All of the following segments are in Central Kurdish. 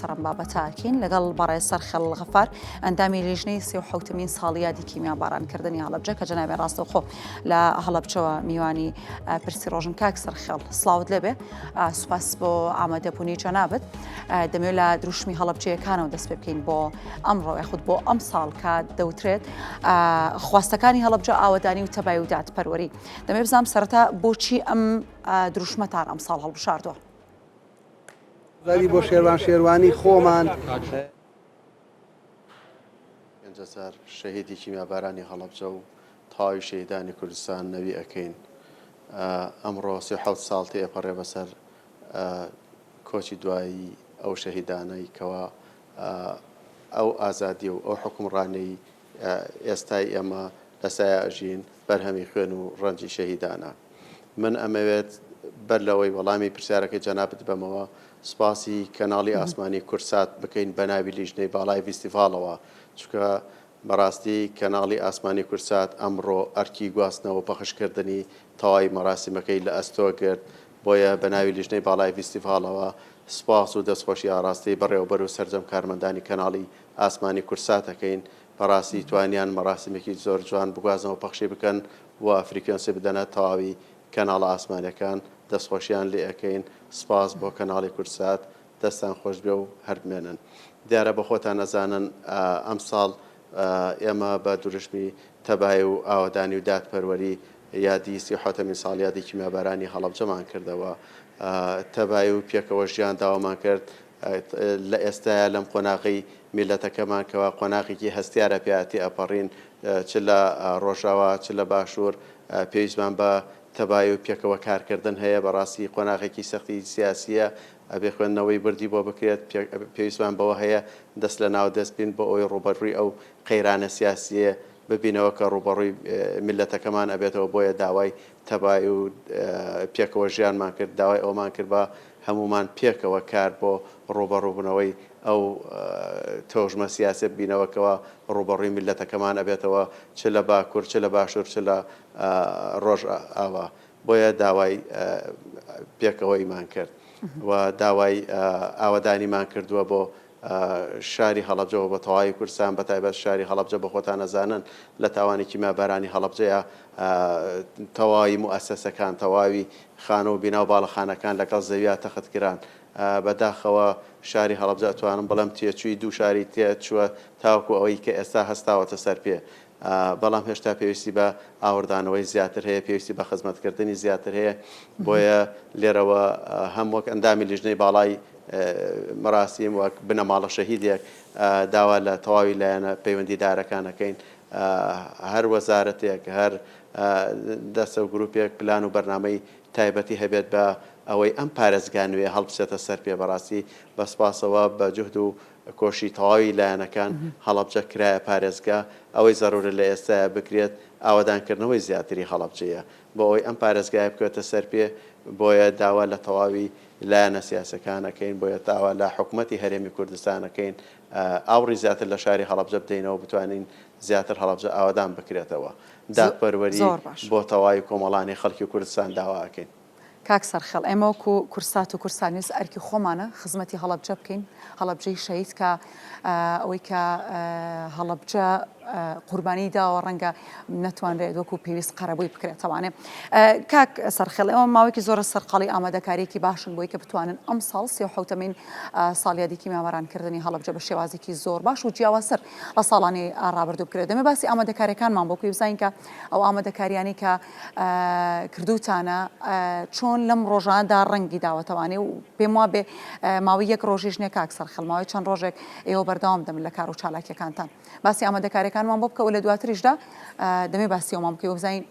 لەسەر ئەم بابەتە ئەکەین لەگەڵ بەڕێز سەرخێڵ غەفار ئەندامی لیژنەی 37مین ساڵیادی کیمیابارانکردنی هەڵەبجە کە جەنابیان ڕاستەوخۆ لە هەڵەبجەوە میوانی پرسی ڕۆژن. کاک سەرخێڵ سڵاوت لێبێ، سوپاس بۆ ئامادەبوونی جەنابت. دەمەوێت لە دروشمی هەڵەبجەیەکانەوە دەست پێ بکەین بۆ ئەمڕۆ یاخود بۆ ئەمساڵ کە دەوترێت خواستەکانی هەڵەبجە ئاوەدانی و تەبای و دادپەروەری. دەمەوێت بزانم سەرەتا بۆچی ئەم دروشمەتان ئەمساڵ هەڵبژاردووە؟ زاری بۆ شێروان شێروانی خۆمان. 5000 شەهیدی کیمیابارانی هەڵەبجە و تەواوی شەهیدانی کوردستان نەوی ئەکەین. ئەمڕۆ 37 ساڵ تێئەپەڕێ بەسەر کۆچی دوایی ئەو شەهیدانەی کەوا ئەو ئازادی و ئەو حوکمڕانیەی ئێستای ئێمە لە سایە ئەژین بەرهەمی خوێن و ڕەنجی شەهیدانە. من ئەمەوێت بەر لەوەی وەڵامی پرسیارەکەی جەنابت بەمەوە سوپاسی کەناڵی ئاسمانی کوردسات بکەین بە ناوی لیژنەی باڵای ڤیستیڤاڵەوە چونکە بەڕاستی کەناڵی ئاسمانی کوردسات ئەمڕۆ ئەرکی گواستنەوە و پەخشکردنی تەواوی مەراسیمەکەی لە ئەستۆ گرت بۆیە بە ناوی لیژنەی باڵای ڤیستیڤاڵەوە سوپاس و دەستخۆشی ئاڕاستەی بەڕێوەبەر و سەرجەم کارمەندانی کەناڵی ئاسمانی کوردسات ئەکەین بەڕاستی توانیان مەراسیمێکی زۆر جوان بگوازنەوە پەخشی بکەن و frequency بدەنە تەواوی کەناڵە ئاسمانیەکان دەستخۆشیان لێ ئەکەین سپاس بۆ کەناڵی کوردسات دەستان خۆش بێ و هەر بمێنن دیارە بە خۆتان ئەزانن ئەمساڵ ئێمە بە دروشمی تەبای و ئاوەدانی و دادپەروەری یادی 37مین ساڵیادی کیمیابارانی هەڵەبجەمان کردەوە تەبای و پێکەوە ژیان داوامان کرد لە ئێستایا لەم قۆناغەی میللەتەکەمان کەوا قۆناغێکی هەستیارە پیا تێئەپەڕین چ لە ڕۆژاوا چ لە باشوور پێویستمان بە تەبای و پێکەوە کارکردن هەیە بەڕاستی قۆناغێکی سەختی سیاسیە ئەبێ خوێندنەوەی وردی بۆ بکرێت پێویستمان بەوە هەیە دەست لە ناو دەست بین بۆ ئەوەی ڕووبەڕووی ئەو قەیرانە سیاسیە ببینەوە کە ڕووبەڕووی میللەتەکەمان ئەبێتەوە بۆیە داوای تەبای و پێکەوە ژیانمان کرد داوای ئەوەمان کرد بە هەموومان پێکەوە کار بۆ ڕووبەڕووبوونەوەی ئەو تەوژمە سیاسیە ببینەوە کەوا ڕووبەڕووی میللەتەکەمان ئەبێتەوە چ لە باکوور چ لە باشوور چ لە ڕۆژئاوا بۆیە داوای پێکەوەیمان کرد و داوای ئاوەدانیمان کردووە بۆ شاری هەڵەبجە و بە تەواوی کوردستان بە تایبەت شاری هەڵەبجە بە خۆتان ئەزانن لە تاوانی کیمیابارانی هەڵەبجەیە تەواوی موئەسەسەکان تەواوی خانوو و بینا و باڵەخانەکان لەگەڵ زەویا تەخت کران بە داخەوە شاری هەڵەبجە ئەتوانم بڵێم تێچووی دوو شاری تێچووە تاوەکو ئەوەی کە ئێستا هەستاوەتە سەر پێ بەڵام هێشتا پێویستی بە ئاوڕدانەوەی زیاتر هەیە، پێویستی بە خزمەتکردنی زیاتر هەیە، بۆیە لێرەوە هەم وەک ئەندامی لیژنەی باڵای مەراسیم وەک بنەماڵە شەهیدێک داوا لە تەواوی لایەنە پەیوەندیدارەکان ئەکەین هەر وەزارەتێک هەر دەستە و گروپێک پلان و بەرنامەی تایبەتی هەبێت بە ئەوەی ئەم پارێزگا نوێ هەڵبسێتە سەر پێ بەڕاستی بە سپاسەوە بە جوهد و کۆشی تەواوی لایەنەکان هەڵەبجە کرایە پارێزگا، ئەوەی زەرورە لە ئێستایا بکرێت ئاوەدانکردنەوەی زیاتری هەڵەبجەیە بۆ ئەوەی ئەم پارێزگایە بکەوێتە سەر پێ، بۆیە داوا لە تەواوی لایەنە سیاسیەکان ئەکەین، بۆیە داوا لە حکومەتی هەرێمی کوردستان ئەکەین ئاوڕی زیاتر لە شاری هەڵەبجە بدەینەوە بتوانین زیاتر هەڵەبجە ئاوەدان بکرێتەوە، دادپەروەری بۆ تەواوی کۆمەڵانی خەڵکی کوردستان داوا ئەکەین. کاک سەرخێڵ ئێمە وەکو کوردسات و کوردستان نیوز ئەرکی خۆمانە خزمەتی هەڵەبجە بکەین، هەڵەبجەی شەهید کە ئەوەی کە هەڵەبجە قوربانی داوە ڕەنگە نەتوانرێت وەکو پێویست قەرەبووی بکرێتەوانێ. کاک سەرخێڵ ئێوە ماوەیەکی زۆرە سەرقاڵی ئامادەکاریەکی باشن بۆی کە بتوانن ئەمساڵ 37مین ساڵیادی کیمیابارانکردنی هەڵەبجە بە شێوازێکی زۆر باش و جیاوازتر لە ساڵانی ڕابردوو بکرێت. دەمێ باسی ئامادەکاریەکانمان بۆ بکەی بزانین کە ئەو ئامادەکاریانەی کە کردووتانە چۆن لەم ڕۆژانەدا ڕەنگی داوەتەوانێ و پێم وابێ ماوەی یەک ڕۆژیش نییە کاک سەرخێڵ ماوەی چەند ڕۆژێک ئێوە بەردەوام دەبن لە کار و چالاکیەکانتان باسی ئامادەکاریەکانمان بۆ بکە و لە دواتریشدا دەمێ باسی ئەومان بکەی و بزانین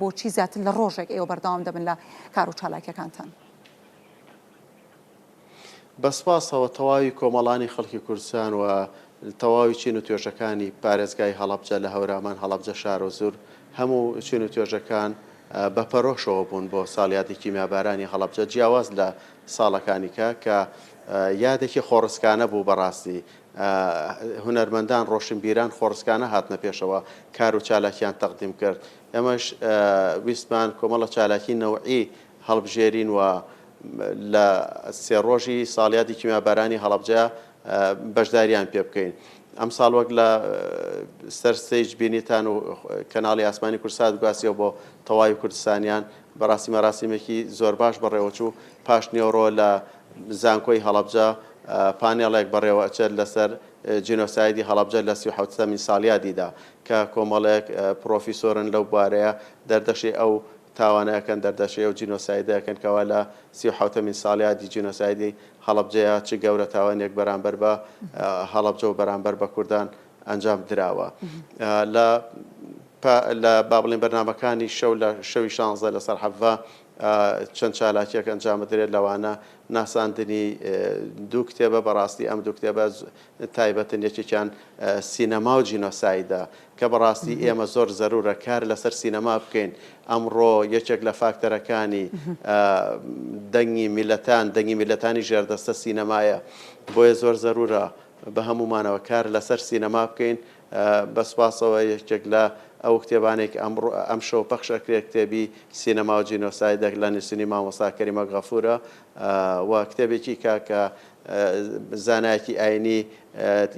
بۆچی زیاتر لە ڕۆژێک ئێوە بەردەوام دەبن لە کار و چالاکیەکانتان. بە سپاسەوە تەواوی کۆمەڵانی خەڵکی کوردستان و تەواوی چین و توێژەکانی پارێزگای هەڵەبجە لە هەورامان، هەڵەبجە شارەزوور، هەموو چین و توێژەکان بە پەرۆشەوە بوون بۆ ساڵیادی کیمیابارانی هەڵەبجە جیاواز لە ساڵەکانی کە کە یادێکی خۆڕسکانە بوو بەڕاستی هونەرمەندان ڕۆشنبیران خۆڕسکانە هاتنە پێشەوە کار و چالاکیان تەقدیم کرد ئێمەش ویستمان کۆمەڵە چالاکی نەوعی هەڵبژێرین و. لە سێ ڕۆژی ساڵیادی کیمیابارانی هەڵەبجە بەشداریان پێ بکەین. ئەمساڵ وەک لە سەر stage بینیتان و کەناڵی ئاسمانی کوردسات گواستیەوە بۆ تەواوی کوردستانیان، بەڕاستی مەراسیمێکی زۆر باش بەڕێوەچوو. پاش نیوەڕۆ لە زانکۆی هەڵەبجە پانێڵێک بەڕێوە ئەچێت لەسەر جینۆسایدی هەڵەبجە لە 37مین ساڵیادیدا کە کۆمەڵێک پڕۆفیسۆرن لەو بوارەیە دەردەشێ ئەو تاوانە ئەکەن دەردەشێ ئەو جینۆسایدە ئەکەن کەوا لە 37مین ساڵیادی جینۆسایدی هەڵەبجەیە چ گەورە تاوانێک بەرامبەر بە هەڵەبجە و بەرامبەر بە کوردان ئەنجام دراوە. لە لە با بڵێین بەرنامەکانی شەو لە شەوی شانزە لەسەر حەڤە چەند چالاکیەک ئەنجام بدرێت لەوانە ناساندنی دوو کتێبە بەڕاستی ئەم دوو کتێبە تایبەتن یەکێکیان سینەما و جینۆسایدە کە بەڕاستی ئێمە زۆر زەرورە کار لەسەر سینەما بکەین ئەمڕۆ یەکێک لە فاکتەرەکانی دەنگی میلەتان دەنگی میلەتانی ژێردەستە سینەمایە بۆیە زۆر زەرورە بە هەموومانەوە کار لەسەر سینەما بکەین بە سوپاسەوە یەکێک لە ئەو کتێبانەی کە ئەمڕۆ ئەمشەو پەخش ئەکرێت کتێبی سینەما و جینۆسایدە لە نووسینی مامۆستا کەریمە غەفورە و کتێبێکی کە کە زانایەکی ئاینی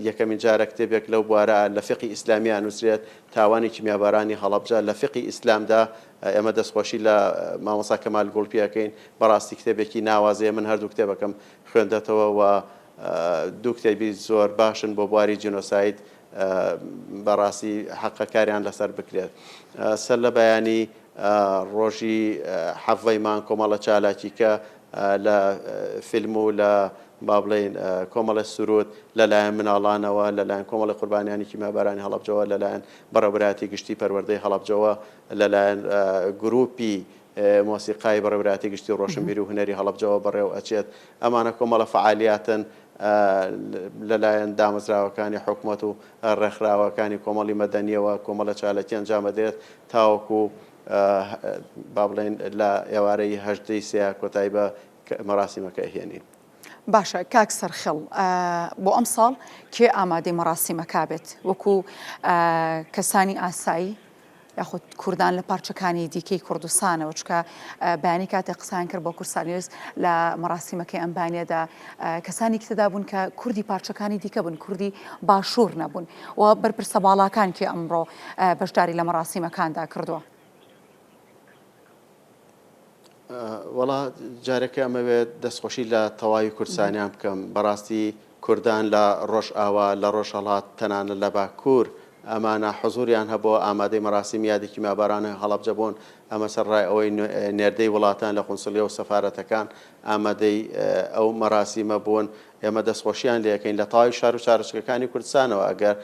یەکەمین جارە کتێبێک لەو بوارە لە فقی ئیسلامی ئەنووسرێت تاوانی کیمیابارانی هەڵەبجە لە فقی ئیسلامدا ئێمە دەستخۆشی لە مامۆستا کەمال گوڵپی ئەکەین بەڕاستی کتێبێکی ناوازەیە من هەردوو کتێبەکەم خوێندەتەوە و دوو کتێبی زۆر باشن بۆ بواری جینۆساید بەڕاستی حەقە کاریان لەسەر بکرێت. سەر لە بەیانی ڕۆژی حەڤەی مانگ کۆمەڵە چالاکیکە لە فیلم و لە با بڵێین کۆمەڵە سرود لەلایەن مناڵانەوە لەلایەن کۆمەڵی قوربانیانی کیمیابارانی هەڵەبجەوە لەلایەن بەڕێوەبەرایەتی گشتی پەروەردەی هەڵەبجەوە لەلایەن گروپی مۆسیقای بەڕێوەبەرایەتی گشتی ڕۆشنبیری و هونەری هەڵەبجەوە بەڕێوە ئەچێت. ئەمانە کۆمەڵە فەعالیاتن لەلایەن دامەزراوەکانی حکومەت و ڕێکخراوەکانی کۆمەڵی مەدەنیەوە کۆمەڵە چالاکی ئەنجام ئەدرێت تاوەکو با بڵێین لە ئێوارەی هەژدەی سێ کۆتایی بە مەراسیمەکە ئەهێنین. باشە کاک سەرخێڵ بۆ ئەمساڵ کێ ئامادەی مەراسیمەکە بێت وەکو کەسانی ئاسایی یاخود کوردان لە پارچەکانی دیکەی کوردستانەوە چکە بەیانی کاتێک قسان کرد بۆ کوردستانیوز لە مەراسیمەکەی ئەم بانیەدا کەسانی تێدا بوون کە کوردی پارچەکانی دیکە بوون کوردی باشوور نەبوون و بەرپرسە باڵاکان کێ ئەمڕۆ بەشداری لە مەراسیمەکاندا کردووە؟ وەڵا جارێکە ئەمەوێت دەستخۆشی لە تەواوی کوردستانیان بکەم بەڕاستی کوردان لە ڕۆژئاوا، لە ڕۆژهەڵات، تەنانەت لە باکوور ئەمانە حزووریان هەبووە، ئامادەی مەراسیمی یادی کیمیابارانی هەڵەبجە بوون، ئەمە سەرەڕای ئەوەی نێردەی وڵاتان لە قونسڵیە و سەفارەتەکان ئامادەی ئەو مەراسیمە بوون، ئێمە دەستخۆشیان لێ ئەکەین لە تەواوی شار و شارۆچکەکانی کوردستانەوە، ئەگەر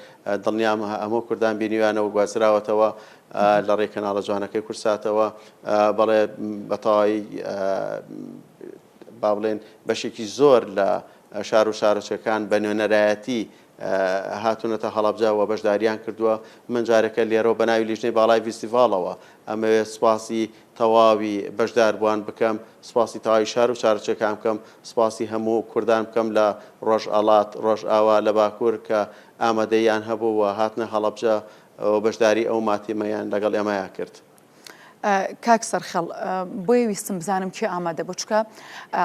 دڵنیام هەموو کوردان بینیویانە و گوازراوەتەوە لە ڕێی کەناڵە جوانەکەی کوردساتەوە، بەڵێ بە تەواوی با بڵێین بەشێکی زۆر لە شار و شارۆچکەکان بە نوێنەرایەتی هاتوونەتە هەڵەبجە و بەشداریان کردووە. من جارێکە لێرەوە بە ناوی لیژنەی باڵای ڤیستیڤاڵەوە ئەمەوێت سوپاسی تەواوی بەشداربووان بکەم، سوپاسی تەواوی شار و شارۆچکەکان بکەم، سوپاسی هەموو کوردان بکەم لە ڕۆژئەڵات، ڕۆژئاوا، لە باکوور کە ئامادەییان هەبوو و هاتنە هەڵەبجە و بەشداری ئەو ماتیمەیان لەگەڵ ئێمەیا کرد. کاک سەرخێڵ بۆیە ویستم بزانم کێ ئامادە بوو چونکە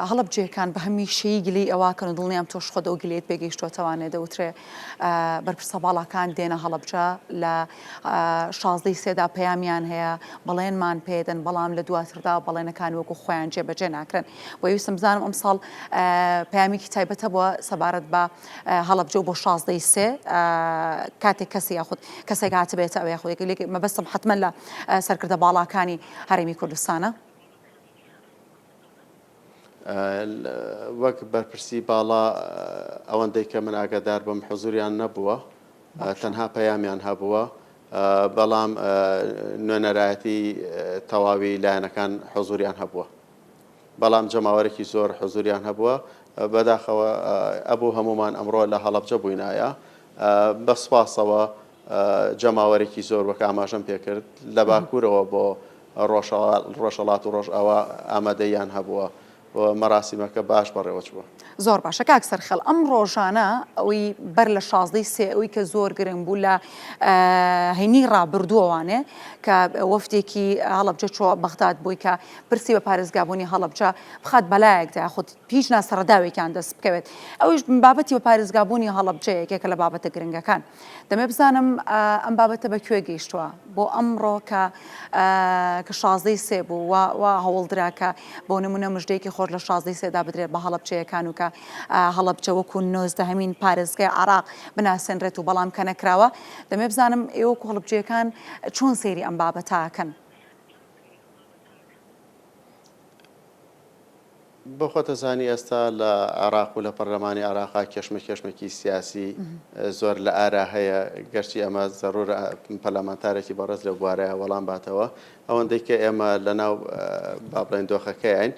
هەڵەبجەیەکان بە هەمیشەیی گلەی ئەوە کەن و دڵنیام تۆش خۆت ئەو گلەیەت پێگەیشتووەتەوانێ دەوترێ بەرپرسە باڵاکان دێنە هەڵەبجە لە شازدەی سێدا پەیامیان هەیە بەڵێنمان پێدەن بەڵام لە دواتردا بەڵێنەکان وەکو خۆیان جێبەجێ ناکرێن بۆیە ویستم بزانم ئەمساڵ پەیامێکی تایبەتە بووە سەبارەت بە هەڵەبجە و بۆ شازدەی سێ کاتێک کەسی یاخود کەسێک هاتبێتە ئەو یاخود یەکێک مەبەستم حتمما لە سەرکردە باڵاکانی هەرێمی کوردستانە. وەک بەرپرسی باڵا ئەوەندەی کە من ئاگادار بم حزوریان نەبووە تەنها پەیامیان هەبووە بەڵام نوێنەرایەتی تەواوی لایەنەکان حزوریان هەبووە. بەڵام جەماوەرێکی زۆر حزوریان هەبووە، بەداخەوە ئەبوو هەموومان ئەمڕۆ لە هەڵەبجە بووینایە، بە سوپاسەوە جەماوەرێکی زۆر وەک ئاماژەم پێکرد لە باکوورەوە بۆ ڕۆژهەڵات و ڕۆژئاوا ئامادەییان هەبووە. و مەراسیمەکە باش بەڕێوە چووە. زۆر باشە کاک سەرخێڵ ئەم ڕۆژانە ئەوەی بەر لە شازدەی سێ ئەوی کە زۆر گرنگ بوو لە هەینی ڕابردووەوانێ کە وەفدێکی هەڵەبجە چۆ بەغداد بووی کە پرسی بە پارێزگابوونی هەڵەبجە بخات بەلایەکدا خود هیچ ناسەڕداوێکیان دەست بکەوێت ئەویش بابەتی بە پارێزگابوونی هەڵەبجە یەکێکە لە بابەتە گرنگەکان. دەمێ بزانم ئەم بابەتە بە کوێ گەیشتووە بۆ ئەمڕۆ کە کە شازدەی سێ بوو و و هەوڵدرا کە بۆ نمونە مژدەیەکی خۆش لە شازدەی سێدا بدرێت بە هەڵەبجەیەکان و کە هەڵەبجە وەکو نۆزدەهەمین پارێزگای عێراق بناسێنرێت و بەڵام کە نەکراوە دەمێ بزانم ئێوە وەکو هەڵەبجەیەکان چۆن سەیری ئەم بابەتە ئەکەن؟ بۆ خۆت ئەزانی ئێستا لە عێراق و لە پەرلەمانی عێراقا کێشمەکێشمێکی سیاسی زۆر لە ئارا هەیە، گەرچی ئەمە زەرورە پەرلەمانتارێکی بەڕێز لەو بوارەیە وەڵام باتەوە، ئەوەندەی کە ئێمە لە ناو با بڵێین دۆخەکەین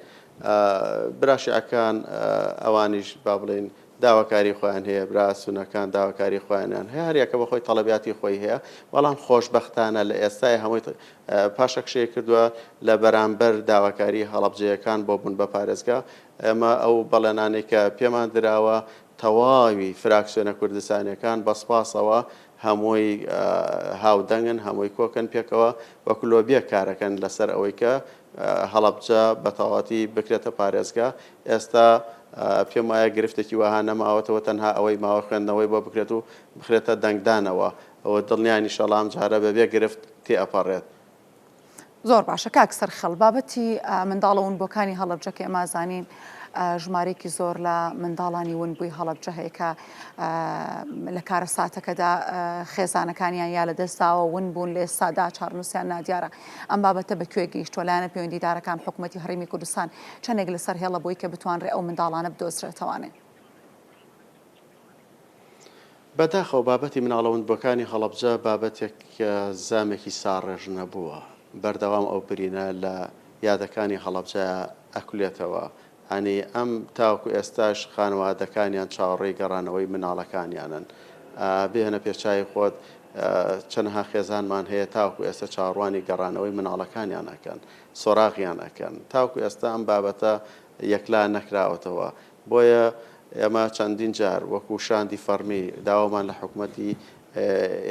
برا شیعەکان ئەوانیش با بڵێین داواکاری خۆیان هەیە، برا سونەکان داواکاری خۆیانیان هەیە، هەریەکە بە خۆی تەڵەبیاتی خۆی هەیە، بەڵام خۆشبەختانە لە ئێستای هەمووی پاشەکشەی کردووە لە بەرامبەر داواکاری هەڵەبجەیەکان بۆ بوون بە پارێزگا، ئێمە ئەو بەڵێنانەی کە پێمان دراوە تەواوی فراکسیۆنە کوردستانیەکان بە سوپاسەوە هەمووی هاودەنگن، هەمووی کۆکن پێکەوە وەک لۆبیەک کارەکەن لەسەر ئەوەی کە هەڵەبجە بە تەواوەتی بکرێتە پارێزگا، ئێستا پێم وایە گرفتێکی وەها نەماوەتەوە تەنها ئەوەی ماوە خوێندنەوەی بۆ بکرێت و بخرێتە دەنگدانەوە و دڵنیاین ئیشەڵا ئەم جارە بەبێ گرفت تێئەپەڕێت. زۆر باشە کاک سەرخەڵ بابەتی منداڵە ونبووەکانی هەڵەبجە کە ئێمە زانین ژمارەیەکی زۆر لە منداڵانی ونبووی هەڵەبجە هەیە کە لە کارەساتەکەدا خێزانەکانیان یا لە دەستداوە ون بوون لە ئێستادا چارنووسیان نادیارە ئەم بابەتە بە کوێ گەیشتووە لایەنە پەیوەندیدارەکان حکوومەتی هەرێمی کوردستان چەندێک لەسەر هێڵە بۆی کە بتوانرێ ئەو منداڵانە بدۆزرێتەوانێ؟ بەداخەوە بابەتی مناڵە ونبووەکانی هەڵەبجە بابەتێک کە زامێکی ساڕێژ نەبووە، بەردەوام ئەو برینە لە یادەکانی هەڵەبجە ئەکولێتەوە، یانی ئەم تاوەکو ئێستاش خانەوادەکانیان چاوەڕێی گەڕانەوەی مناڵەکانیانن. بهێنە پێشچاوی خۆت چەنەها خێزانمان هەیە تاوەکو ئێستا چاوەڕوانی گەڕانەوەی مناڵەکانیان ئەکەن، سۆراغیان ئەکەن. تاوەکو ئێستا ئەم بابەتە یەکلا نەکراوەتەوە. بۆیە ئێمە چەندین جار وەکو شاندی فەڕمی داوامان لە حکومەتی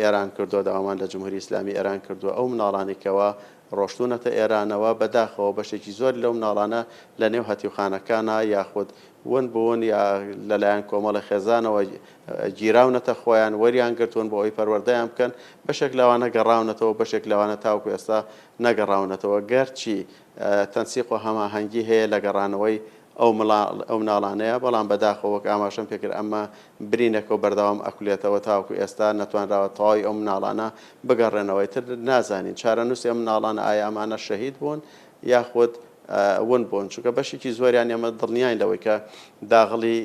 ئێران کردووە، داوامان لە جمهوری ئیسلامی ئێران کردووە ئەو مناڵانەی کەوا ڕۆشتوونەتە ئێرانەوە، بەداخەوە بەشێکی زۆر لەو مناڵانە لە نێو هەتیوخانەکانا یاخود ون بوون یا لەلایەن کۆمەڵی خێزانەوە گیراونەتە خۆیان وەریان گرتوون بۆ ئەوەی پەروەردەیان بکەن، بەشێک لەوانە گەڕاونەتەوە بەشێک لەوانە تاوەکو ئێستا نەگەڕاونەتەوە، گەرچی تەنسیق و هەماهەنگی هەیە لە گەڕانەوەی ئەو مناڵانەیە، بەڵام بەداخەوە وەک ئاماژەم پێکرد ئەمە برینێکە و بەردەوام ئەکولێتەوە تاوەکو ئێستا نەتوانراوە تەواوی ئەو مناڵانە بگەڕێنەوە ئیتر نازانین چارەنووسی ئەم مناڵانە ئایا ئەمانە شەهید بوون یاخود ون بوون چونکە بەشێکی زۆریان ئێمە دڵنیاین لەوەی کە داغڵی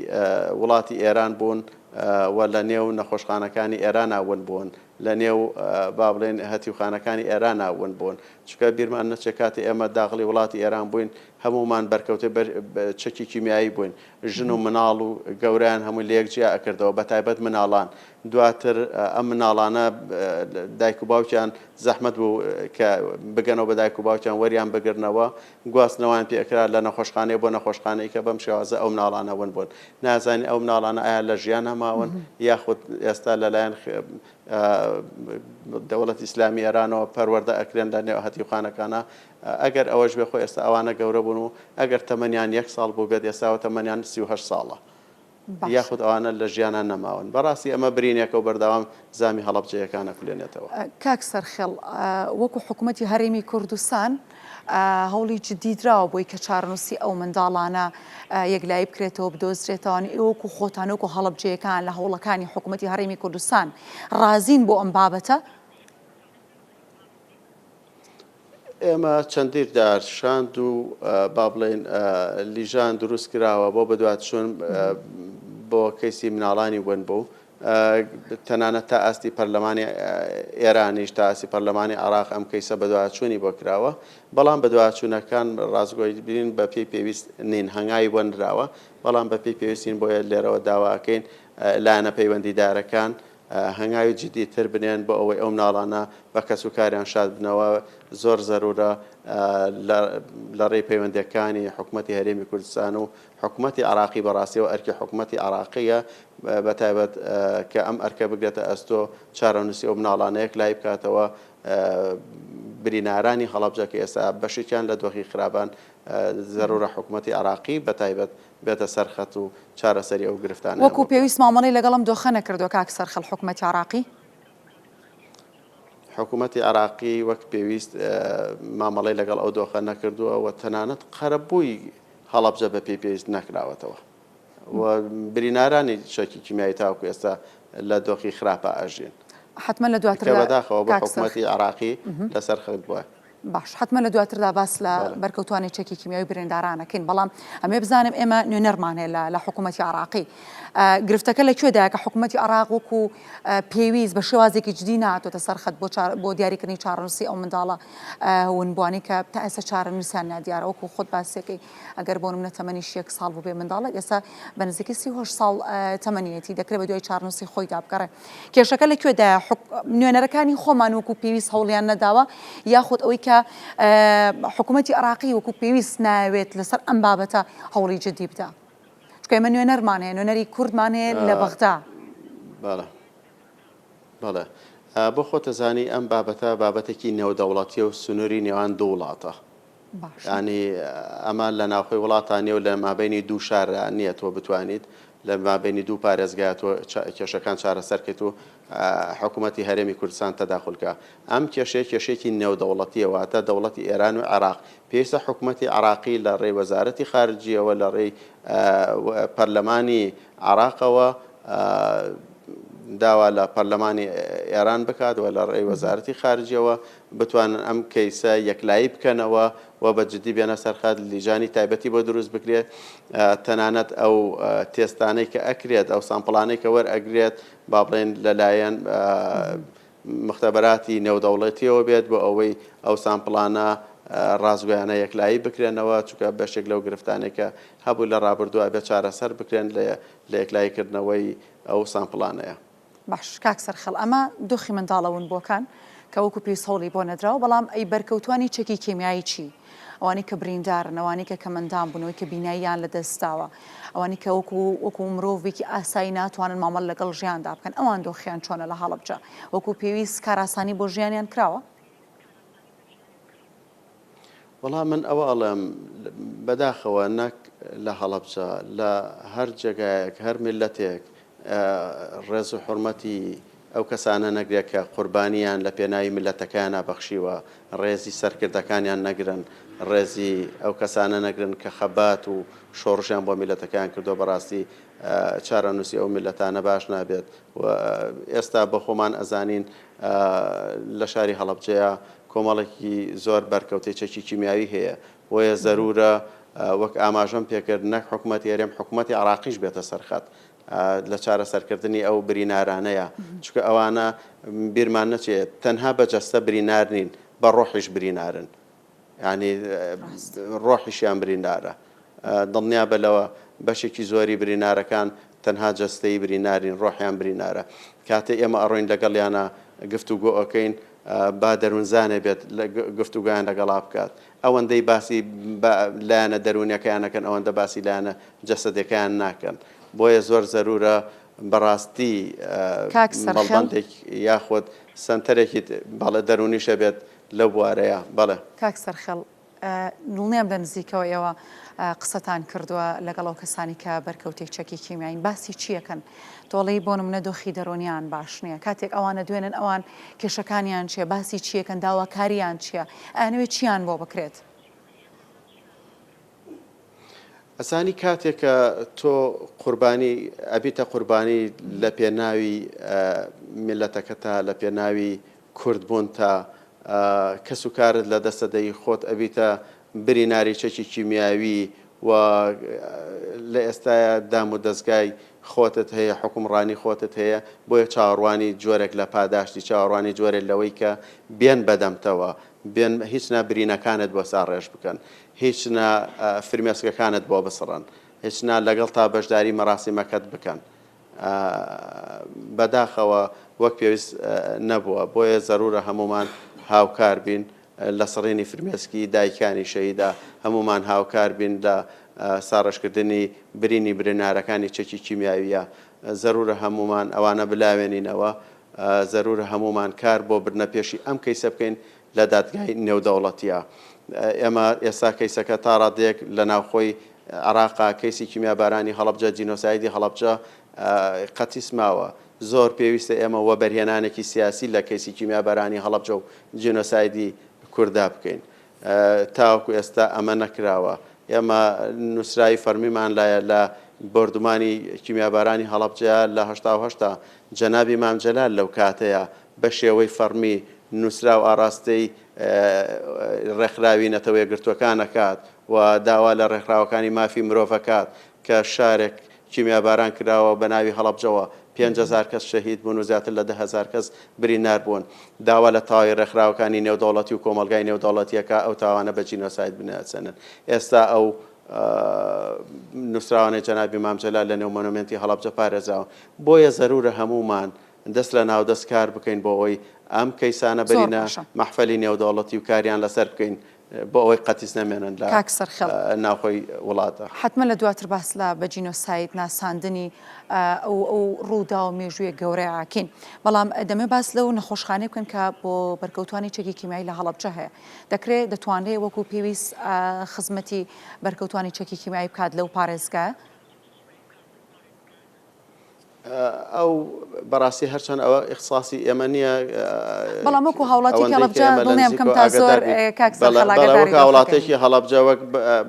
وڵاتی ئێران بوون و لە نێو نەخۆشخانەکانی ئێرانا ون بوون لە نێو با بڵێن هەتیوخانەکانی ئێرانا ون بوون چونکە بیرمان نەچێ کاتێ ئێمە داغڵی وڵاتی ئێران بووین هەموومان بەرکەوتەی بەر چەکی کیمیایی بووین ژن و مناڵ و گەورەیان هەمووی لەیەک جیا ئەکردەوە بەتایبەت مناڵان دواتر ئەم مناڵانە دایک و باوکیان زەحمەت بوو کە بگەنەوە بە دایک و باوکیان وەریان بگرنەوە گواستنەوەیان پێ ئەکرا لە نەخۆشخانەیە بۆ نەخۆشخانەی کە بەم شێوازە ئەو مناڵانە ون بوون نازانین ئەو مناڵانە ئایا لە ژیانا ماون یاخود ئێستا لەلایەن دەوڵەتی ئیسلامی ئێرانەوە پەروەردە ئەکرێن لە نێو هەتیوخانەکانە ئەگەر ئەوەش بێ خۆ ئێستا ئەوانە گەورە بوون و ئەگەر تەمەنیان یەک ساڵ بووبێت ئێستاوە تەمەنیان 38 ساڵە یاخود ئەوانە لە ژیانا نەماون. بەڕاستی ئەمە برینێکە و بەردەوام زامی هەڵەبجەیەکان ئەکولێنێتەوە. کاک سەرخێڵ، وەکو حکومەتی هەرێمی کوردستان هەوڵی جدی دراوە بۆی کە چارەنووسی ئەو منداڵانە یەکلایی بکرێتەوە، بدۆزرێتەوە، ئێوە وەکو خۆتان وەکو هەڵەبجەیەکان لە هەوڵەکانی حکومەتی هەرێمی کوردستان ڕازین بۆ ئەم بابەتە؟ ئێمە چەندین جار شاند و با بڵێین لیژان دروست کراوە بۆ بەدوادچوون بۆ کەیسی مناڵانی ونبوو تەنانەت تا ئاستی پەرلەمانی ئێرانیش تا ئاستی پەرلەمانی عێراق ئەم کەیسە بەدوادچوونی بۆ کراوە بەڵام بەدوادچوونەکان ڕاستگۆی بین بە پێی پێویست نین هەنگاوی بۆ نراوە بەڵام بە پێی پێویستین بۆیە لێرەوە داواکەین لایەنە پەیوەندیدارەکان. هەنگاوی جدی تر بنێن بۆ ئەوەی ئەو مناڵانە بە کەسوکاریان شاد بنەوە، زۆر زەرورە لە ڕێی پەیوەندیەکانی حکومەتی هەرێمی کوردستان و حکومەتی عێراقی بەڕاستیەوە ئەرکی حکومەتی عێراقیە بە تایبەت کە ئەم ئەرکە بگرێتە ئەستۆ چارەنووسی ئەو مناڵانە یەکلایی بکاتەوە برینارانی هەڵەبجە کە ئێستا بەشێکیان لە دۆخی خراپان زەرورە حکومەتی عێراقی بە تایبەت بێتە سەر خەت و چارەسەری ئەو گرفتانەیان وەکو بۆ بکات. پێویست مامەڵەی لەگەڵ ئەم دۆخە نەکردووە کاک سەرخەل حکومەتی عێراقی؟ حکومەتی عێراقی وەک پێویست مامەڵەی لەگەڵ ئەو دۆخە نەکردووە و تەنانەت قەرەبووی هەڵەبجە بە پێی پێویست نەکراوەتەوە و برینارانی چەکی کیمیایی تاوەکو ئێستا لە دۆخی خراپا ئەژین. حەتمەن لە کە دواتردا بەداخەوە بۆ کاک سەرخ. حکومەتی عێراقی لەسەر خەت بووە. باش حەتمەن لە دواتردا باس لە بەرکەوتوانی چەکی کیمیاوی برینداران ئەکەین بەڵام ئەمێ بزانم ئێمە نوێنەرمان هەیە لە لە حکوومەتی عراقی گرفتەکە لە کوێدایە کە حکوومەتی عراق وەکو پێویست بە شێوازێکی جدی ناتۆتە سەر خەت بۆ بۆ دیاریکردنی چارەنووسی ئەو منداڵە ونبووانەی کە تا ئێستا چارەنووسیان نادیارە وەکو خۆت باسیەکەی ئەگەر بۆ نمونە تەمەنیش یەک ساڵ بووبێ منداڵێک ئێستا بە نزیکەی 38 ساڵ تەمەنیەتی دەکرێت بە دوای چارەنووسی خۆیدا بگەڕێ کێشەکە لە کوێدایە نوێنەرەکانی خۆمان وەکو پێویست هەوڵیان نەداوە یاخود ئەوەی کە حکوومەتی عراقی وەکو پێویست ناوێت لەسەر ئەم بابەتە هەوڵی جدی بدا چونکە ئێمە نوێنەرمان هەیە نوێنەری کوردمان هەیە لە بەغدا. بەڵێ بەڵێ بۆ خۆتەزانی ئەم بابەتە بابەتێکی نێودەوڵەتیە و سنووری نێوان دوو وڵاتە یانی ئەمە لە ناوخۆی وڵاتا نیە و لە مابەینی دوو شاردا نیە تۆ بتوانیت لە مابەینی دوو پارێزگا تۆ کێشەکان چارەسەر کەیت و حکوومەتی هەرێمی کوردستان تەداخول کە. ئەم کێشەیە کێشەیەکی نێودەوڵەتیە واتە دەوڵەتی ئێران و عێراق پێویستە حکوومەتی عێراقی لە ڕێی وەزارەتی خارجیەوە لە ڕێی پەرلەمانی عێراقەوە داوا لە پەرلەمانی ئێران بکات و لە ڕێی وەزارەتی خارجیەوە بتوانن ئەم کەیسە یەکلایی بکەنەوە و بە جدی بێنە سەر خەت، لیژانی تایبەتی بۆ دروست بکرێت، تەنانەت ئەو تێستانەی کە ئەکرێت، ئەو سامپڵانەی کە وەرئەگرێت، با بڵێین لەلایەن مختبەراتی نێودەوڵەتیەوە بێت بۆ ئەوەی ئەو سامپڵانە ڕاستگۆیانە یەکلایی بکرێنەوە، چونکە بەشێک لەو گرفتانەی کە هەبوو لە ڕابردوو ئەبێت چارەسەر بکرێن لە یەکلاییکردنەوەی ئەو سامپڵانەیە. باش کاک سەرخەڵ ئەمە دۆخی منداڵە ونبووەکان کە وەکو پێویست هەوڵی بۆ نەدراوە بەڵام ئەی بەرکەوتوانی چەکی کیمیایی چی؟ ئەوانەی کە بریندارن ئەوانەی کە کەمەندام بوون ئەوەی کە بیناییان لە دەست داوە ئەوانەی کە وەکو وەکو مرۆڤێکی ئاسایی ناتوانن مامەڵە لەگەڵ ژیاندا بکەن ئەوان دۆخیان چۆنە لە هەڵەبجە وەکو پێویست کارئاسانی بۆ ژیانیان کراوە؟ وەڵا من ئەوە ئەڵێم بەداخەوە نەک لە هەڵەبجە لە هەر جێگایەک هەر میللەتێک ڕێز و حورمەتی ئەو کەسانە نەگرێت کە قوربانیان لە پێناوی میللەتەکەیانا بەخشیوە ڕێزی سەرکردەکانیان نەگرن ڕێزی ئەو کەسانە نەگرن کە خەبات و شۆڕشیان بۆ میللەتەکەیان کردووە بەڕاستی چارەنووسی ئەو میللەتانە باش نابێت و ئێستا بە خۆمان ئەزانین لە شاری هەڵەبجەیە کۆمەڵێکی زۆر بەرکەوتەی چەکی کیمیاوی هەیە، بۆیە زەرورە وەک ئاماژەم پێکرد نەک حکومەتی هەرێم حکومەتی عێراقیش بێتە سەر خەت لە چارەسەرکردنی ئەو برینارانەیە، چونکە ئەوانە بیرمان نەچێت تەنها بە جەستە برینار نین بە ڕۆحیش برینارن. یانی ڕۆحیشیان بریندارە دڵنیابە لەوە بەشێکی زۆری برینارەکان تەنها جەستەیی برینارین ڕۆحیان برینارە کاتێ ئێمە ئەڕۆین لەگەڵیانە گفتوگۆ ئەکەین با دەروونزانێ بێت گفتوگۆیان لەگەڵا بکات ئەوەندەی باسی لایەنە دەروونیەکەیان ئەکەن ئەوەندە باسی لایەنە جەسەدیەکەیان ناکەن بۆیە زۆر زەرورە بەڕاستی کاک سەرخێڵ مەڵبەندێک یاخود سەنتەرێکی بەڵێ دەروونیش هەبێت لەو بوارەیا بەڵێ. کاک سەرخێڵ دڵنیام لە نزیکەوە ئێوە قسەتان کردووە لەگەڵ ئەو کەسانی کە بەرکەوتەی چەکی کیمیایین باسی چیەکەن تۆڵی بۆ نمونە دۆخی دەرونیان باش نییە کاتێک ئەوانە دوێنن ئەوان کێشەکانیان چیە باسی چیەکەن داواکاریان چییە ئەیانەوێت چیان بۆ بکرێت؟ ئەزانی کاتێک کە تۆ قوربانی ئەبیتە قوربانی لە پێناوی میللەتەکەتا لە پێناوی کورد بوونتا کەس و کارت لە دەستە دەی خۆت ئەبیتە بریناری چەکی کیمیاوی و لە ئێستایا دام و دەزگای خۆتت هەیە حوکمڕانی خۆتت هەیە بۆیە چاوەڕوانی جۆرێک لە پاداشتی چاوەڕوانی جۆرێ لەوەی کە بێن بەدەمتەوە بێن هیچ نا برینەکانت بۆ ساڕێژ بکەن هیچ نا فرمێسکەکانت بۆ بسڕن هیچ نا لەگەڵتا بەشداری مەراسیمەکەت بکەن. بەداخەوە وەک پێویست نەبووە، بۆیە زەرورە هەموومان هاوکار بین لە سڕینی فرمێسکی دایکانی شەهیدا، هەموومان هاوکار بین لە ساڕێژکردنی برینی برینارەکانی چەکی کیمیاوییە، زەرورە هەموومان ئەوانە بلاوێنینەوە، زەرورە هەموومان کار بۆ بردنە پێشی ئەم کەیسە بکەین لە دادگای نێودەوڵەتیە. ئێمە ئێستا کەیسەکە تا ڕادەیەک لە ناوخۆی عێراقا کەیسی کیمیابارانی هەڵەبجە، جینۆسایدی هەڵەبجە قەتیس ماوە. زۆر پێویستە ئێمە وەبەرهێنانێکی سیاسی لە کەیسی کیمیابارانی هەڵەبجە و جینۆسایدی کوردا بکەین. تاوەکو ئێستا ئەمە نەکراوە. ئێمە نووسراوی فەرمیمان لایە لە بۆردومانی کیمیابارانی هەڵەبجە لە 88 تا جەنابی مام جەلال لەو کاتەیە بە شێوەی فەڕمی نووسراو ئاڕاستەی ڕێکخراوی نەتەوە یەکگرتووەکان ئەکات و داوا لە ڕێکخراوەکانی مافی مرۆڤ ئەکات کە شارێک کیمیاباران کراوە بە ناوی هەڵەبجەوە 5000 کەس شەهید بوون و زیاتر لە 10,000 کەس بریندار بوون داوا لە تەواوی ڕێکخراوەکانی نێودەوڵەتی و کۆمەڵگای نێودەوڵەتی ئەکا ئەو تاوانە بە جینۆساید بناسێنن ئێستا ئەو نووسراوانەی جەنابی مام جەلال لە نێو مۆنۆمێنتی هەڵەبجە پارێزراون بۆیە زەرورە هەموومان دەست لە ناو دەست کار بکەین بۆ ئەوەی ئەم کەیسانە زۆر بەرینە باشە. مەحفەلی نێودەوڵەتی و کاریان لەسەر بکەین بۆ ئەوەی قەتیس نەمێنن لە کاک سەرخێڵ. ناوخۆی وڵاتدا. حەتمەن لە دواتر باس لە بە جینۆساید ناساندنی ئەو ئەو ڕووداوە مێژوویە گەورەیە ئەکەین. بەڵام دەمەوێ باس لەو نەخۆشخانەیە بکەن کە بۆ بەرکەوتوانی چەکی کیمیایی لە هەڵەبجە هەیە. دەکرێ دەتوانرێ وەکوو پێویست خزمەتی بەرکەوتوانی چەکی کیمیایی بکات لەو پارێزگایە؟ ئەو بەڕاستی هەرچەند ئەوە ئیخساسی ئێمە نییە بەڵام وەکو هاوڵاتیکی ئەوەندەی کە هەڵەبجە ئێمە لە دڵنیام کەم نزیکەوە تا ئاگادار زۆر بین کاک بەڵێ سەرخەڵ بەڵێ وەک ئاگاداری دۆخەکەین. هاوڵاتێکی هەڵەبجە وەک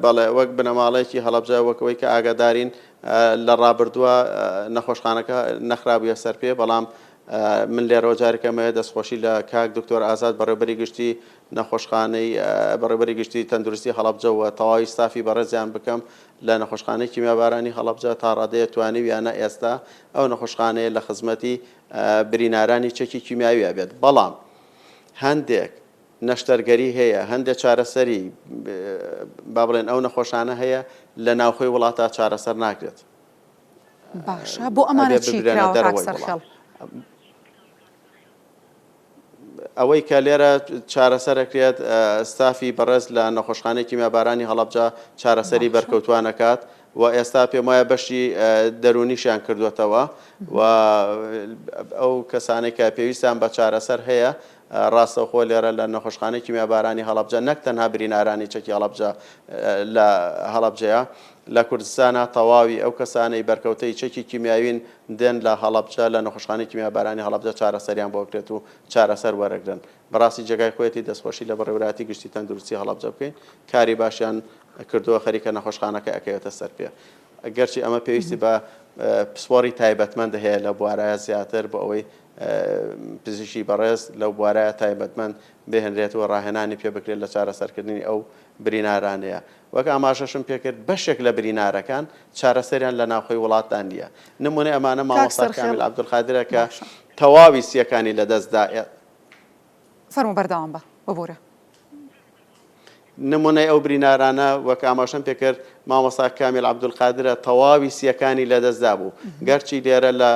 بەڵێ وەک بنەماڵەیەکی هەڵەبجە وەک ئەوەی کە ئاگادارین لە ڕابردووە نەخۆشخانەکە نەخرابوویە سەر پێ بەڵام من لێرەوە جارێک ئەمەوێت دەستخۆشی لە کاک دکتۆر ئازاد بەڕێوبەری گشتی نەخۆشخانەی بەڕێوبەری گشتی تەندروستی هەڵەبجە و تەواوی ستافی بەڕێزیان بکەم لە نەخۆشخانەی کیمیابارانی هەڵەبجە تا ڕادەیە توانیویانە ئێستا ئەو نەخۆشخانەیە لە خزمەتی برینارانی چەکی کیمیاویە بێت بەڵام هەندێک نەشتەرگەری هەیە هەندێک چارەسەری با بڵێن ئەو نەخۆشانە هەیە لە ناوخۆی وڵاتە چارەسەر ناکرێت. باشە بۆ ئەمانە ئەبێ چی ببرێنە کراوە کاک دەرەوەی وڵات. سەرخێڵ؟ ئەوەی کە لێرە چارەسەر ئەکرێت ستافی بەڕێز لە نەخۆشخانەی کیمیابارانی هەڵەبجە چارەسەری باشە. بەرکەوتوان ئەکات و ئێستا پێم وایە بەشی دەروونیشیان کردووەتەوە و ئەو کەسانەی کە پێویستیان بە چارەسەر هەیە ڕاستەوخۆ لێرە لە نەخۆشخانەی کیمیابارانی هەڵەبجە نەک تەنها برینارانی چەکی هەڵەبجە لە هەڵەبجەیە لە کوردستانا تەواوی ئەو کەسانەی بەرکەوتەی چەکی کیمیاوین دێن لە هەڵەبجە لە نەخۆشخانەی کیمیابارانی هەڵەبجە چارەسەریان بۆ بکرێت و چارەسەر وەرەگرن. بەڕاستی جێگای خۆیەتی دەستخۆشی لە بەڕێوەبەرایەتی گشتی تەندروستی هەڵەبجە بکەین کاری باشیان کردووە خەریکە نەخۆشخانەکە ئەکەوێتە سەر پێ. گەرچی ئەمە پێویستی بە پسپۆڕی تایبەتمەند هەیە لە بوارایە زیاتر بۆ ئەوەی پزیشکی بەڕێز لەو بوارایە تایبەتمەند بهێنرێت و ڕاهێنانی پێ بکرێت لە چارەسەرکردنی ئەو برینارانەیە. وەک ئاماژەشم پێکرد بەشێک لە برینارەکان چارەسەریان لە ناوخۆی وڵاتدا نییە. نمونەی ئەمانە کاک مامۆستا سەرخێڵ کامیل عەبدولقادرە کە باشە. تەواوی سییەکانی لەدەست دا. فەرموو بەردەوام بە، ببورە. نمونەی ئەو برینارانە وەک ئاماژەم پێکرد مامۆستا کامیل عەبدولقادرە تەواوی سییەکانی لەدەست دابوو. گەرچی لێرە لە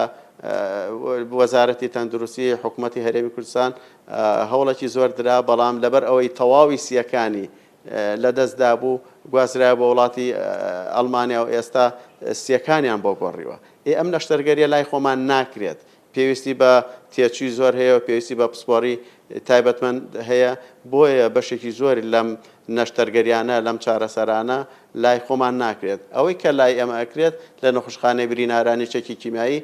وەزارەتی تەندروستی حکومەتی هەرێمی کوردستان هەوڵێکی زۆر درا، بەڵام لەبەر ئەوەی تەواوی سییەکانی لەدەست دابوو، گوازرایەوە بۆ وڵاتی ئەڵمانیا و ئێستا سییەکانیان بۆ گۆڕیوە. ئێ ئەم نەشتەرگەرییە لای خۆمان ناکرێت، پێویستی بە تێچووی زۆر هەیە و پێویستی بە پسپۆڕی تایبەتمەند هەیە، بۆیە بەشێکی زۆری لەم نەشتەرگەریانە، لەم چارەسەرانە لای خۆمان ناکرێت. ئەوەی کە لای ئێمە ئەکرێت لە نەخۆشخانەی برینارانی چەکی کیمیایی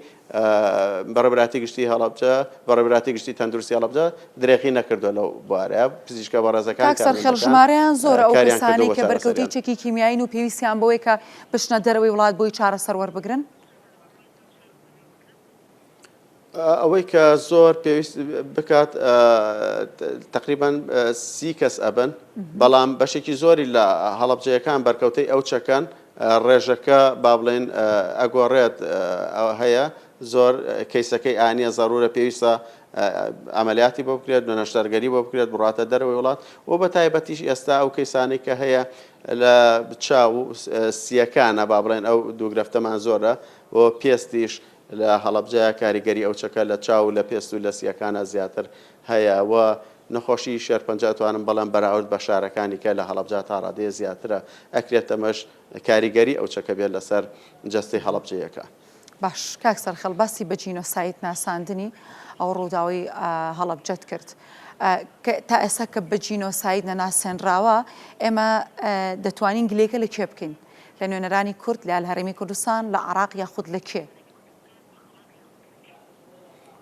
بەڕێوەبەرایەتی گشتی هەڵەبجە، بەڕێوەبەرایەتی گشتی تەندروستی هەڵەبجە درێغی نەکردووە لەو بوارەیە، پزیشکە بەڕێزەکان کاک سەرخێڵ کارمەندەکان ژمارەیان زۆرە ئەو کاریان کردووە کەسانەی بۆ کە بەرکەوتەی چارەسەریان. چەکی کیمیایین و پێویستیان بەوەیە کە بچنە دەرەوەی وڵات بۆی چارەسەر وەربگرن؟ ئەوەی کە زۆر پێویست بکات تقریبان سی کەس ئەبن بەڵام بەشێکی زۆری لە هەڵەبجەیەکان بەرکەوتەی ئەو چەکەن ڕێژەکە با بڵێن ئەگۆڕێت هەیە زۆر کەیسەکەی ئانیە زەرورە پێویستە عملیاتی بۆ بکرێت بە نەشتەرگەری بۆ بکرێت بڕاتە دەرەوەی وڵات و بە تایبەتیش ئێستا ئەو کەیسانەی کە هەیە لە چاو سیەکانە با بڵێن ئەو دووگرفتەمان زۆرە و پێستیش. لە هەڵەبجەیا کاریگەری ئەو چەکە لە چاو و لە پێست و لە سییەکانا زیاتر هەیە و نەخۆشی شێرپەنجە ئەتوانم بڵێم بەراورد بە شارەکانی کە لە هەڵەبجە تا ڕادەیە زیاترە ئەکرێت ئەمەش کاریگەری ئەو چەکە بێت لەسەر جەستەی هەڵەبجەیەکان. باش کاک سەرخێڵ باسی بە جینۆساید ناساندنی ئەو ڕووداوەی هەڵەبجەت کرد کە تا ئێستا کە بە جینۆساید نەناسێنراوە ئێمە دەتوانین گلەیەکە لە کێ بکەین لە نوێنەرانی کورد لە هەرێمی کوردستان لە عراق یاخود لە کێ؟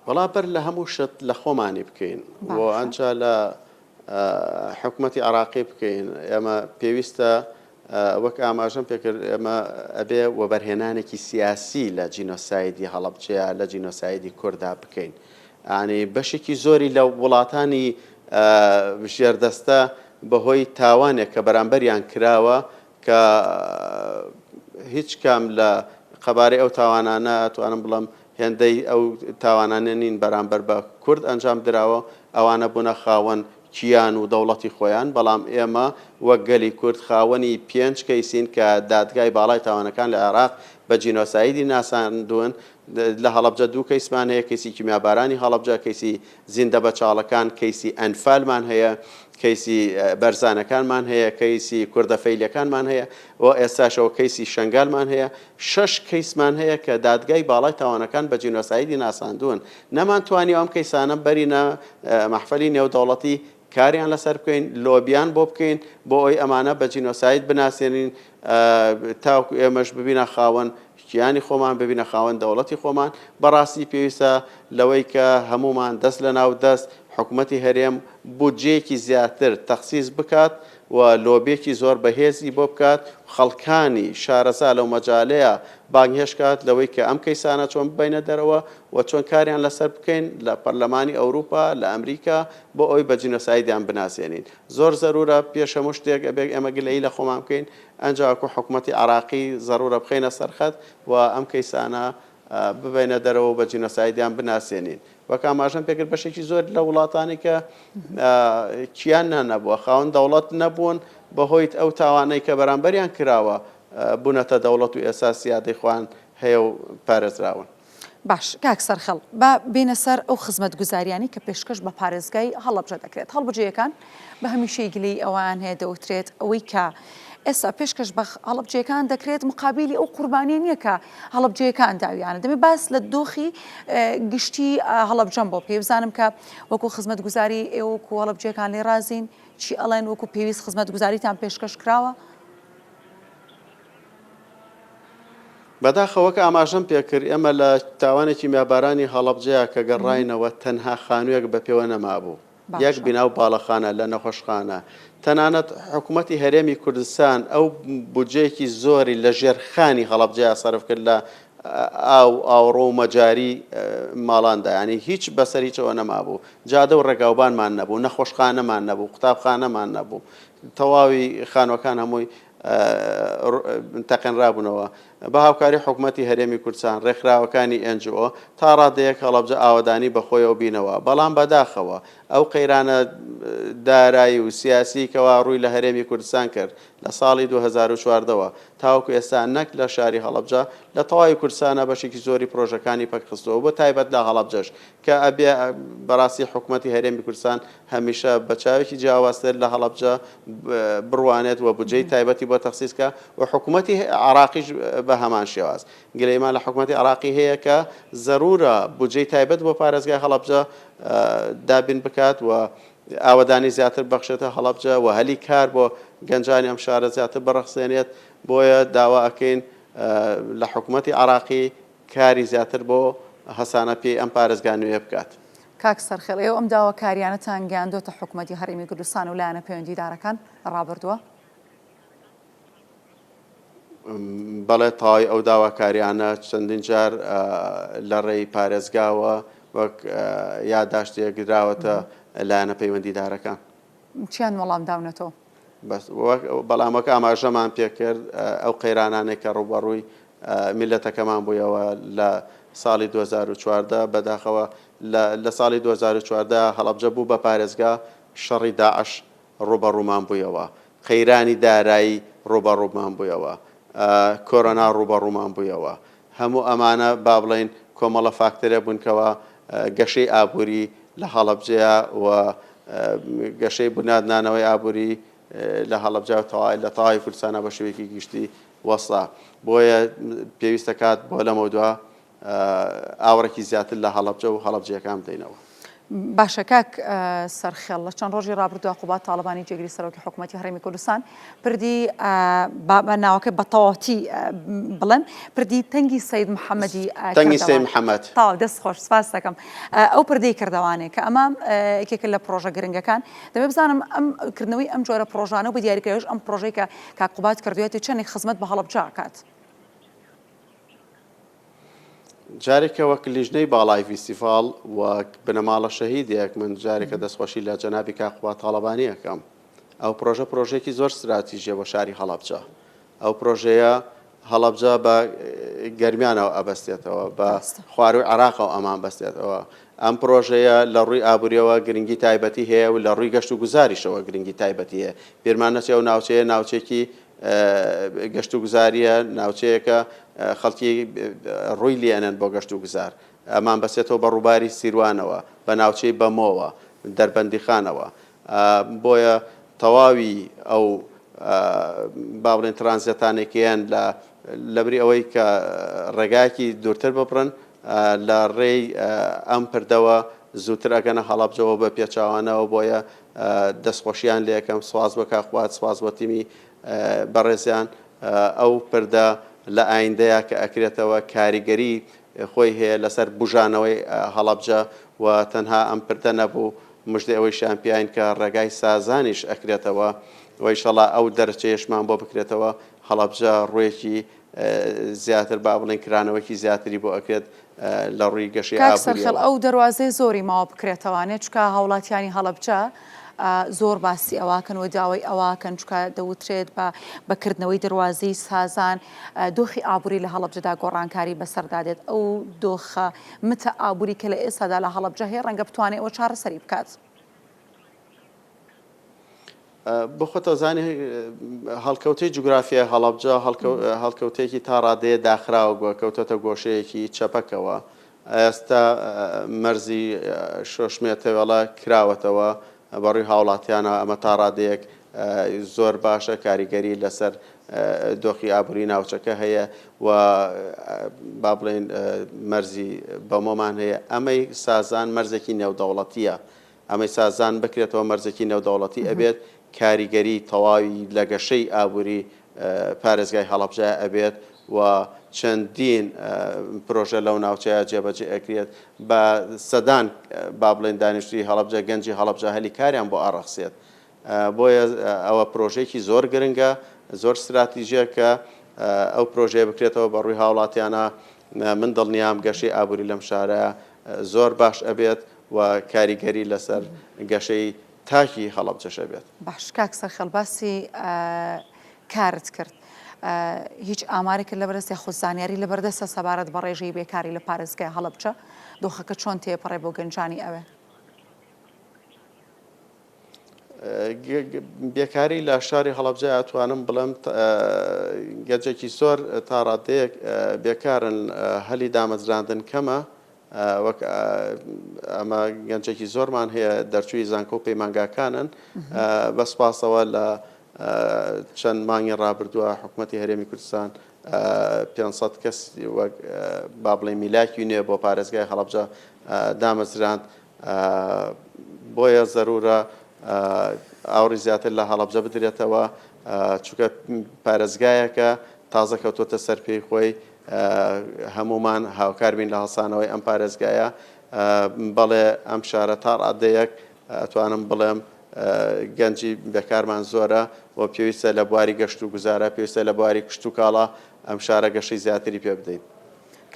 وەڵا بەر لە هەموو شت لە خۆمانی بکەین و ئەنجا لە حکومەتی عراقی بکەین ئێمە پێویستە وەک ئاماژەم پێکرد ئێمە ئەبێ وەبەرهێنانێکی سیاسی لە جینۆسایدی هەڵەبجەیە لە جینۆسایدی کوردا بکەین ئانی بەشێکی زۆری لە وڵاتانی ژێردەستە بەهۆی تاوانێک کە بەرامبەریان کراوە کە هیچ کام لە قەبارەی ئەو تاوانانە ئەتوانم بڵێم هێندەی ئەو تاوانانە نین بەرامبەر بە کورد ئەنجام دراوە، ئەوانە بوونە خاوەن کیان و دەوڵەتی خۆیان، بەڵام ئێمە وەک گەلی کورد خاوەنی پێنج کەیسین کە دادگای باڵای تاوانەکان لە عێراق بە جینۆسایدی ناساندوون، لە هەڵەبجە دوو کەیسمان هەیە، کەیسی کیمیابارانی هەڵەبجە، کەیسی زیندەبەچاڵەکان، کەیسی ئەنفالمان هەیە، کەیسی بەرزانەکانمان هەیە، کەیسی کوردە فەیلیەکانمان هەیە و ئێستاشەوە کەیسی شەنگالمان هەیە، شەش کەیسمان هەیە کە دادگای باڵای تاوانەکان بە جینۆسایدی ناساندوون، نەمانتوانیوە ئەم کەیسانە بەرینە مەحفەلی نێودەوڵەتی کاریان لەسەر بکەین، لۆبیان بۆ بکەین بۆ ئەوەی ئەمانە بە جینۆساید بناسێنین تاوەکو ئێمەش ببینە خاوەن کیانی خۆمان، ببینە خاوەن دەوڵەتی خۆمان. بەڕاستی پێویستە لەوەی کە هەموومان دەست لەناو دەست حکومەتی هەرێم بودجەیەکی زیاتر تەخسیس بکات و لۆبیەکی زۆر بەهێزی بۆ بکات و خەڵکانی شارەزا لەو مەجالەیە بانگهێشت کات لەوەی کە ئەم کەیسانە چۆن ببەینە دەرەوە و چۆن کاریان لەسەر بکەین لە پەرلەمانی ئەوروپا لە ئەمریکا بۆ ئەوەی بە جینۆسایدیان بناسێنین. زۆر زەرورە پێش هەموو شتێک ئەبێ ئێمە گلەیی لە خۆمان بکەین ئەنجا وەکو حکومەتی عێراقی زەرورە بخەینە سەر خەت و ئەم کەیسانە ببەینە دەرەوە و بە جینۆسایدیان بناسێنین. وەک ئاماژەم پێکرد بەشێکی زۆر لە وڵاتانی کە کیانیان نەبووە، خاوەن دەوڵەت نەبوون، بەهۆی ئەو تاوانەی کە بەرامبەریان کراوە بوونەتە دەوڵەت و ئێستا سیادەی خۆیان هەیە و پارێزراون. باش کاک سەرخەڵ با بێینە سەر ئەو خزمەتگوزاریانەی کە پێشکەش بە پارێزگای هەڵەبجە دەکرێت، هەڵبجەیەکان بە هەمیشەی گلەیی ئەوەیان هەیە دەوترێت ئەوەی کە ئێستا پێشکەش بە هەڵەبجەیەکان دەکرێت مقابیلی ئەو قوربانیە نییە کە هەڵەبجەیەکان داویانە دەمێ باس لە دۆخی گشتی هەڵەبجەم بۆ بکەی بزانم کە وەکو خزمەتگوزاری ئێوە وەکو هەڵەبجەیەکان لێ ڕازین چی ئەڵێن وەکو پێویست خزمەتگوزاریتان پێشکەش کراوە؟ بەداخەوە وەک ئاماژەم پێکرد ئێمە لە تاوانی کیمیابارانی هەڵەبجەیا کە گەڕاینەوە تەنها خانوویەک بە پێوە نەمابوو یەک بینا و باڵەخانە لە نەخۆشخانە تەنانەت حکوومەتی هەرێمی کوردستان ئەو بودجەیەکی زۆری لە ژێرخانی هەڵەبجەیا سەرف کرد لە ئاو ئاوڕۆ و مەجاری ماڵاندا یانی هیچ بەسەر هیچەوە نەمابوو جادە و ڕێگاوبانمان نەبوو نەخۆشخانەمان نەبوو قوتابخانەمان نەبوو تەواوی خانوەکان هەمووی تەقێنرابوونەوە. بە هاوکاری حکومەتی هەرێمی کوردستان، ڕێکخراوەکانی NGO، تا ڕادەیەک هەڵەبجە ئاوەدانی بەخۆیەوە بینەوە، بەڵام بەداخەوە ئەو قەیرانە دارایی و سیاسی کەوا ڕووی لە هەرێمی کوردستان کرد لە ساڵی 2014 وە تاوەکو ئێستا نەک لە شاری هەڵەبجە لە تەواوی کوردستانا بەشێکی زۆری پرۆژەکانی پەکخستووە بە تایبەت لە هەڵەبجەش کە ئەبێ بەڕاستی حکومەتی هەرێمی کوردستان هەمیشە بە چاوێکی جیاوازتر لە هەڵەبجە بڕوانێت و بودجەی تایبەتی بۆ تەخسیس کا و حکومەتی عێراقیش بە هەمان شێواز. گلەیمان لە حکومەتی عێراقی هەیە کە زەرورە بودجەی تایبەت بۆ پارێزگای هەڵەبجە دابین بکات و ئاوەدانی زیاتر ببەخشێتە هەڵەبجە و هەلی کار بۆ گەنجانی ئەم شارە زیاتر بڕەخسێنێت. بۆیە داوا ئەکەین لە حکومەتی عێراقی کاری زیاتر بۆ هەسانە پێی ئەم پارێزگا نوێیە بکات. کاک سەرخێڵ، ئێوە ئەم داواکارییانەتان گەیاندۆتە حکومەتی هەرێمی کوردستان و لایەنە پەیوەندیدارەکان لە ڕابردووە؟ بەڵێ، تەواوی ئەو داواکارییانە چەندین جار لە ڕێی پارێزگاوە وەک یاداشتێک دراوەتە لایەنە پەیوەندیدارەکان. چیان وەڵام داونەتەوە؟ بەس بەڵام وەک ئاماژەمان پێکرد ئەو قەیرانانەی کە ڕووبەڕووی میللەتەکەمان بوویەوە لە ساڵی 2014 بەداخەوە لە ساڵی 2014 هەڵەبجە بوو بە پارێزگا شەڕی داعش ڕووبەڕوومان بوویەوە قەیرانی دارایی ڕووبەڕوومان بوویەوە کۆرۆنا ڕووبەڕوومان بوویەوە هەموو ئەمانە با بڵێین. کۆمەڵە فاکتەرە بوون کەوا گەشەی ئابووری لە هەڵەبجەیە و گەشەی بونیادنانەوەی ئابووری لە هەڵەبجە و لە تەواوی کوردستانە بە شێوەیەکی گشتی وەستا. بۆیە پێویستە کات بۆ لەمەودوا ئاوڕێکی زیاتر لە هەڵەبجە و هەڵەبجەیەکان بدەینەوە. باشە کاک سەرخێڵ لە چەند ڕۆژی ڕابردووە قوباد تاڵەبانی جێگری سەرۆکی حکوومەتی هەرێمی کوردستان پردی بە ناوەکە بە تەواوەتی بڵێم پردی تەنگی سید محەممەدی تەنگی سید محەممەد تاو دەست خۆش سپاس دەکەم ئەو پردەی کردەوانێ کە ئەمە یەکێکە لە پرۆژە گرنگەکان دەبێ بزانم ئەم کردنەوەی ئەم جۆرە پرۆژانە و بە دیاریکراویش ئەم پرۆژەی کە کاک قوباد کردوێتی چەندێک خزمەت بە هەڵەبجە ئەکات؟ جارێکە وەک لیژنەی باڵای ڤیستیڤاڵ وەک بنەماڵە شەهیدێک من جارێکە دەستخۆشی لە جەنابی کاک قوباد تاڵەبانی ئەکەم. ئەو پرۆژە پرۆژەیەکی زۆر ستراتیژیە بۆ شاری هەڵەبجە. ئەو پرۆژەیە هەڵەبجە بە گەرمیانەوە ئەبەستێتەوە، بە خوارووی عێراقەوە ئەمان بەستێتەوە. ئەم پرۆژەیە لە ڕووی ئابووریەوە گرنگی تایبەتی هەیە و لە ڕووی گەشت و گوزاریشەوە گرنگی تایبەتی هەیە. بیرمان نەچێ ئەو ناوچەیە ناوچێکی گەشتوگوزارییە، ناوچەیەکە خەڵکی ڕووی لێ ئەنێن بۆ گەشتوگوزار. ئەمان بەسێتەوە بە ڕووباری سیروانەوە، بە ناوچەی بەمۆوە، دەربەندیخانەوە. بۆیە تەواوی ئەو با بڵێین ترانزێتانەی کە یەن لە لەبری ئەوەی کە ڕێگایەکی دوورتر ببڕن لە ڕێی ئەم پردەوە زووتر ئەگەنە هەڵەبجەوە بە پێچاوانەوە بۆیە دەستخۆشیان لێکەم سواز بۆ کاک قوباد سپاس بۆ تیمی بەڕێزیان ئەو پردە لە ئایندەیە کە ئەکرێتەوە کاریگەری خۆی هەیە لەسەر بژانەوەی هەڵەبجە و تەنها ئەم پردە نەبوو مژدەی ئەوەیشیان پیاین کە ڕێگای سازانیش ئەکرێتەوە و ئیشەڵا ئەو دەرچەیەشمان بۆ بکرێتەوە هەڵەبجە ڕوویەکی زیاتر با بڵێین کرانەوەکی زیاتری بۆ ئەکرێت لە ڕووی گەشەی کاک سەرخێڵ ئابووریەوە. ئەو دەروازەیە زۆری ماوە بکرێتەوانێ چونکە هاوڵاتیانی هەڵەبجە زۆر باسی ئەوەکەن و داوای ئەوەکەن چونکە دەوترێت بە بە کردنەوەی دەروازەی سازان دۆخی ئابووری لە هەڵەبجەدا گۆڕانکاری بەسەردا دێت ئەو دۆخە متە ئابووری کە لە ئێستادا لە هەڵەبجە هەیە ڕەنگە بتوانێت ئەوە چارەسەری بکات. بۆ خۆت ئەزانی هەڵکەوتەی جوگرافیای هەڵەبجە هەڵکەوتەیەکی تا ڕادەیە داخراوە گوە کەوتۆتە گۆشەیەکی چەپەکەوە ئێستا مەرزی شۆشمێ تەوێڵە کراوەتەوە بەڕووی هاوڵاتیانەوە ئەمە تا ڕادەیەک زۆر باشە کاریگەری لەسەر دۆخی ئابووری ناوچەکە هەیە و با بڵێن مەرزی بەمۆمان هەیە ئەمەی سازان مەرزێکی نێودەوڵەتیە ئەمەی سازان بکرێتەوە مەرزێکی نێودەوڵەتی ئەبێت، کاریگەری تەواوی لە گەشەی ئابووری پارێزگای هەڵەبجە ئەبێت و چەندین پرۆژە لەو ناوچەیە جێبەجێ ئەکرێت بە سەدان با بڵێن دانیشتووی هەڵەبجە گەنجی هەڵەبجە هەلی کاریان بۆ ئەڕەخسێت بۆیە ئەوە پرۆژەیەکی زۆر گرنگە زۆر ستراتیژیە کە ئەو پرۆژەیە بکرێتەوە بە ڕووی هاوڵاتیانە من دڵنیام گەشەی ئابووری لەم شارە زۆر باش ئەبێت و کاریگەری لەسەر گەشەی تاکی هەڵەبجەش ئەبێت. باش کاک سەرخێڵ باسی کارت کرد هیچ ئامارێکت لەبەردەست یاخود زانیاری لەبەردەستە سەبارەت بە ڕێژەی بێکاری لە پارێزگای هەڵەبجە دۆخەکە چۆن تێپەڕێ بۆ گەنجانی ئەوێ؟ بێکاری لە شاری هەڵەبجە ئەتوانم بڵێم گەنجێکی زۆر تا ڕادەیەک بێکارن هەلی دامەزراندن کەمە وەک ئەمە گەنجێکی زۆرمان هەیە دەرچووی زانکۆ و پەیمانگاکانن بە سوپاسەوە لە چەند مانگی ڕابردووە حکوومەتی هەرێمی کوردستان 500 کەس وەک با بڵێ میلاکی نوێ بۆ پارێزگای هەڵەبجە دامەزراند بۆیە زەرورە ئاوڕی زیاتر لە هەڵەبجە بدرێتەوە چونکە پارێزگایەکە تازە کەوتۆتە سەر پێی خۆی هەموومان هاوکار بین لە هەڵسانەوەی ئەم پارێزگایە بەڵێ ئەم شارە تا ڕادەیەک ئەتوانم بڵێم گەنجی بێکارمان زۆرە و پێویستە لە بواری گەشت و گوزارە پێویستە لە بواری کشتوکاڵە ئەم شارە گەشەی زیاتری پێ بدەین.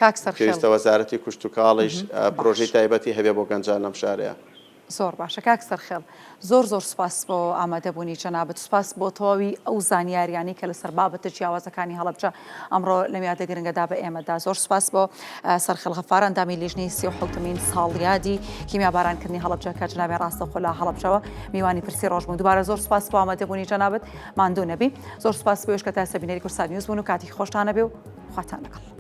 کاک سەرخێڵ. پێویستە وەزارەتی کوشتوکاڵیش پرۆژەی تایبەتی هەبێ بۆ گەنجان لەم شارەیا. زۆر باشە کاک سەرخێڵ زۆر زۆر سوپاس بۆ ئامادەبوونی جەنابت سوپاس بۆ تەواوی ئەو زانیاریانەی کە لەسەر بابەتە جیاوازەکانی هەڵەبجە ئەمڕۆ لەم یادە گرنگەدا بە ئێمەدا زۆر سوپاس بۆ سەرخێڵ غەفار ئەندامی لیژنەی 37مین ساڵیادی کیمیابارانکردنی هەڵەبجە کە جەنابی ڕاستەوخۆ لە هەڵەبجەوە میوانی پرسی ڕۆژ بوون دووبارە زۆر سوپاس بۆ ئامادەبوونی جەنابت ماندوو نەبی زۆر سوپاس بۆ ئێوەش کە تا ئێستا بینەری کوردسات نیوز بوون و کاتی خۆشتان هەبێ و خواتان لەگەڵ.